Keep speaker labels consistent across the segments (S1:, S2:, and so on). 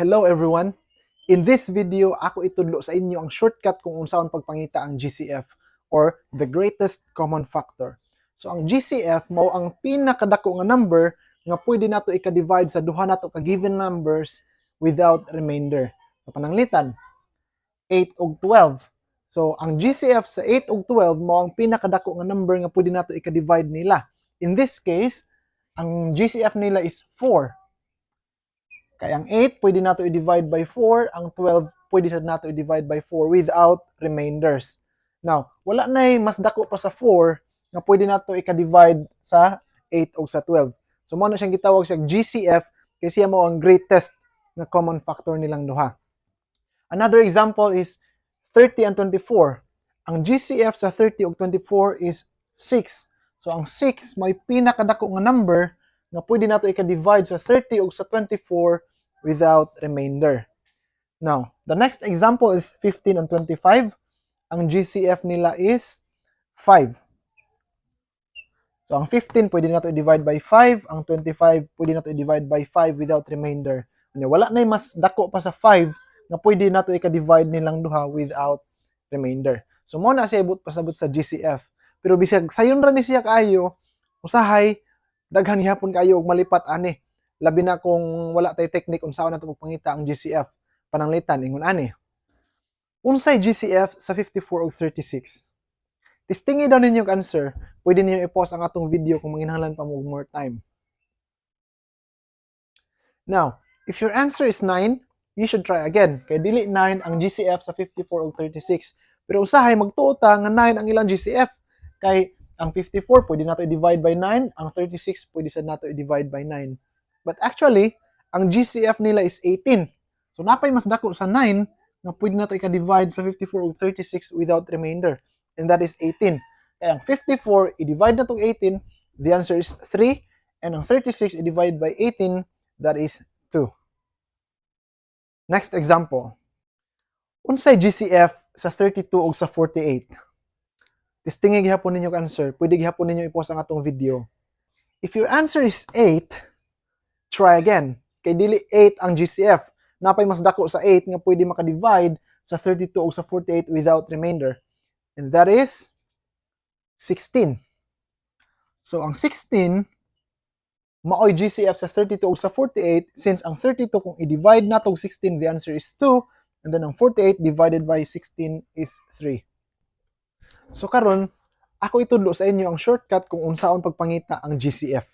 S1: Hello, everyone! In this video, ako itudlo sa inyo ang shortcut kung unsaon pagpangita ang GCF or the greatest common factor. So ang GCF mao ang pinakadako nga number nga pwede nato ika-divide sa duha nato ka given numbers without remainder. So pananglitan, 8 ug 12. So ang GCF sa 8 ug 12 mao ang pinakadako nga number nga pwede nato ika-divide nila. In this case, ang GCF nila is 4. Kaya ang 8 pwede nato i-divide by 4, ang 12 pwede sad nato i-divide by 4 without remainders. Now, wala na mas dako pa sa 4 nga pwede nato i-divide sa 8 o sa 12. So mao na siyang gitawag siya GCF kay siya mao ang greatest nga common factor nilang duha. Another example is 30 and 24. Ang GCF sa 30 ug 24 is 6. So ang 6 may pinakadako nga number nga pwede nato i-divide sa 30 ug sa 24 without remainder. Now, the next example is 15 and 25. Ang GCF nila is 5. So, ang 15 pwede nato i-divide by 5. Ang 25 pwede nato i-divide by 5 without remainder. Nya, wala na mas dako pa sa 5 nga pwede nato i-divide nilang duha without remainder. So, mao na siya ibot pasabot sa GCF. Pero bisag sayon ra ni siya kaayo, usahay daghan gihapon kaayo og malipat ani. Labi na kung wala tay technique unsaon nato pagpangita ang GCF. Pananglitan, ingon ani. Unsay GCF sa 54 ug 36? Testingi daw ninyo ang answer. Pwede ninyo i-pause ang atong video kung manginahanglan pa mo og more time. Now, if your answer is 9, you should try again. Kay dili 9 ang GCF sa 54 ug 36. Pero usahay magtuo ta nga 9 ang ilang GCF. Kay ang 54 pwede nato i-divide by 9, ang 36 pwede sad nato i-divide by 9. But actually, ang GCF nila is 18. So napay mas dako sa 9 nga pwede nato i-divide sa 54 ug 36 without remainder. And that is 18. Kaya ang 54, i-divide na tong 18, the answer is 3. And ang 36, i-divide by 18, that is 2. Next example. Unsay GCF sa 32 ug sa 48? Testingi gihapon ninyo ang answer. Pwede gihapon ninyo i-pause ang atong video. If your answer is 8, try again. Kay dili 8 ang GCF. Napay mas dako sa 8 nga pwede maka-divide sa 32 ug sa 48 without remainder. And that is 16. So ang 16 maoy GCF sa 32 ug sa 48 since ang 32, kung i-divide nato og 16, the answer is 2, and then ang 48 divided by 16 is 3. So karon, ako itudlo sa inyo ang shortcut kung unsaon pagpangita ang GCF.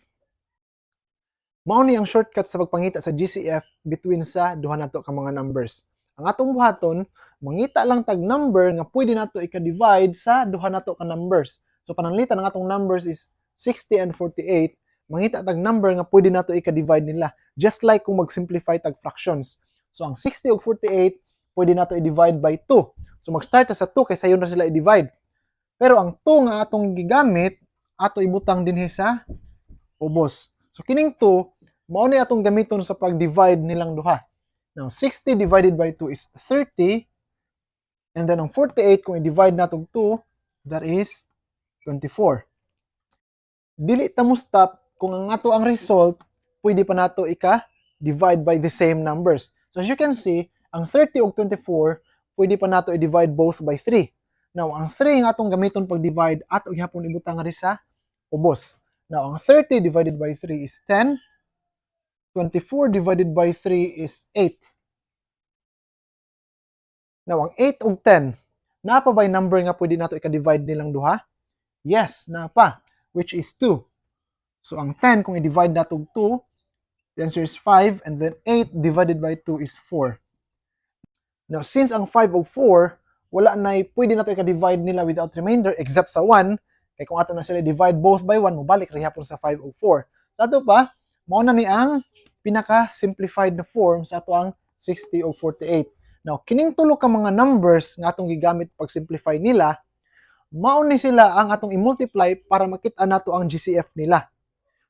S1: Mao ni ang shortcut sa pagpangita sa GCF between sa duha nato ka mga numbers. Ang atong buhaton, mangita lang tag number nga pwede nato ika-divide sa duha nato ka numbers. So pananglitan, ang atong numbers is 60 and 48, mangita tag number nga pwede nato ika-divide nila. Just like kung mag-simplify tag fractions. So ang 60 ug 48 pwede nato i-divide by 2. So mag-start ta sa 2 kay sayon ra sila i-divide. Pero ang 2 nga atong gigamit, ato ibutang dinhi sa ubos. So kining 2, mao ni atong gamiton sa pag-divide nilang duha. Now 60 divided by 2 is 30. And then ang 48, kung i-divide nato og 2, that is 24. Dili ta mo stop kung ang ato ang result pwede pa nato ika-divide by the same numbers. So as you can see, ang 30 ug 24 pwede pa nato i-divide both by 3. Now, ang 3 nga atong gamiton pag-divide, ato gihapon ibutang ari sa ubos. Now, ang 30 divided by 3 is 10. 24 divided by 3 is 8. Now, ang 8 ug 10, naa pa ba'y number nga pwede nato ika-divide nilang duha? Yes, naa pa, which is 2. So, ang 10, kung i-divide nato og 2, the answer is 5, and then 8 divided by 2 is 4. Now, since ang 5 ug 4, wala na pwede nato ika-divide nila without remainder except sa 1, kay kung ato na sila divide both by 1, mobalik ra hapon sa 5 ug 4. Sa ato pa, mao na ni ang pinaka-simplified na form sa ato ang 60 ug 48. Now, kining tulo ka mga numbers nga atong gigamit pag-simplify nila, mao ni sila ang atong i-multiply para makita nato ang GCF nila.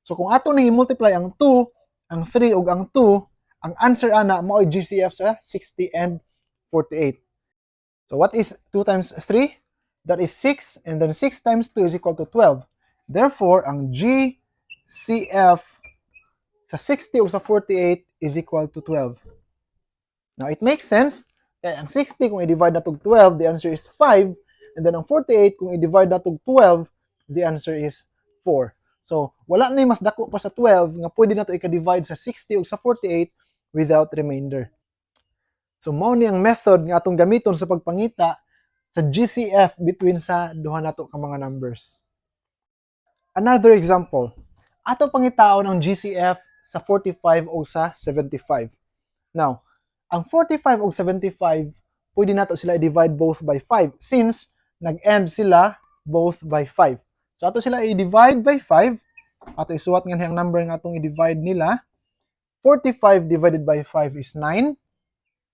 S1: So kung ato ning i-multiply ang 2, ang 3 ug ang 2, ang answer ana mao'y GCF sa 60 and 48. So what is 2 times 3? That is 6, and then 6 times 2 is equal to 12. Therefore, ang GCF sa 60 ug sa 48 is equal to 12. Now, it makes sense. Kaya ang 60, kung i-divide nato 12, the answer is 5. And then ang 48, kung i-divide nato 12, the answer is 4. So, wala na mas dako pa sa 12 nga pwede nato i-divide sa 60 ug sa 48 without remainder. So, mao ni ang method nga atong gamiton sa pagpangita sa GCF between sa duha nato ka mga numbers. Another example, ato pangitaon ang GCF sa 45 o sa 75. Now, ang 45 o 75, pwede nato sila i-divide both by 5 since nag-end sila both by 5. So ato sila i-divide by 5. Ato isuwat nga ang number nga atong i-divide nila. 45 divided by 5 is 9.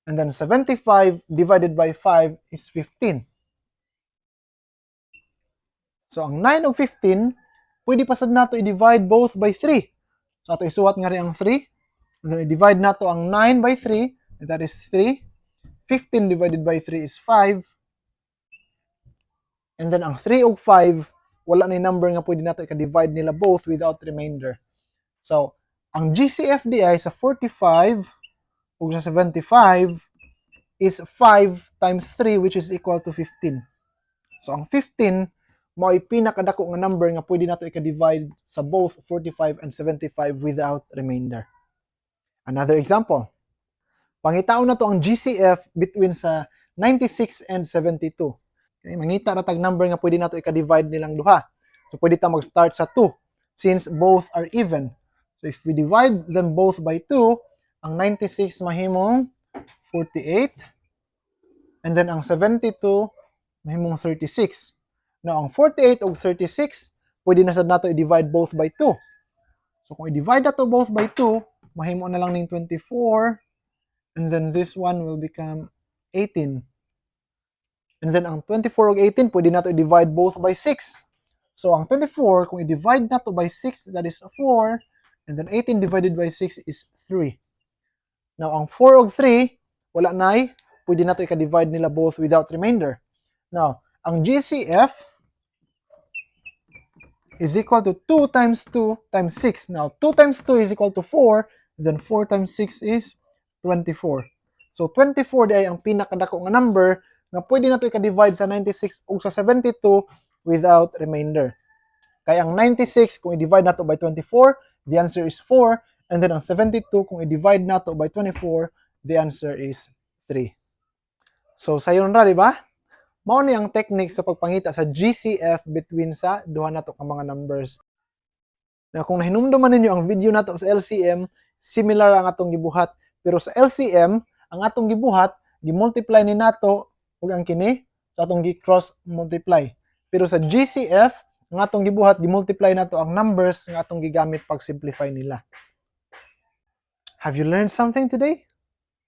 S1: And then 75 divided by 5 is 15. So ang 9 ug 15, pwede pa sad nato i-divide both by 3. So ato isuwat nga rin ang 3. And then i-divide nato ang 9 by 3, and that is 3. 15 divided by 3 is 5. And then ang 3 ug 5, wala na number nga pwede nato i-divide nila both without remainder. So, ang GCF diay sa 45 ug sa 75 is 5 times 3, which is equal to 15. So, ang 15 mao'y pinakadako nga number nga pwede nato i-divide sa both 45 and 75 without remainder. Another example. Pangitaon nato ang GCF between sa 96 and 72. Okay, mangita ra tag number nga pwede nato i-divide nilang duha. So pwede ta mag-start sa 2 since both are even. So if we divide them both by 2, ang 96 mahimong 48 and then ang 72 mahimong 36. Now, ang 48 ug 36, pwede na sad nato i-divide both by 2. So kung i-divide nato both by 2, mahimo na lang ning 24 and then this one will become 18. And then ang 24 ug 18, pwede nato i-divide both by 6. So ang 24, kung i-divide nato by 6, that is 4. And then 18 divided by 6 is 3. Now, ang 4 ug 3, wala nay, pwede nato i-divide nila both without remainder. Now, ang GCF is equal to 2 times 2 times 6. Now, 2 times 2 is equal to 4, and then 4 times 6 is 24. So, 24 diay ang pinakadako nga number nga pwede nato i-divide sa 96 ug sa 72 without remainder. Kaya ang 96, kung i-divide nato by 24, the answer is 4. And then ang 72, kung i-divide nato by 24, the answer is 3. So, sayon ra, di ba? Mao ni ang technique sa pagpangita sa GCF between sa duha nato ka mga numbers. Na kung nahinumduman ninyo ang video nato sa LCM, similar ang atong gibuhat. Pero sa LCM, ang atong gibuhat, gi-multiply ni nato ug ang kini, so atong gi-cross multiply. Pero sa GCF, ang atong gibuhat, gi-multiply nato ang numbers nga atong gigamit pag-simplify nila. Have you learned something today?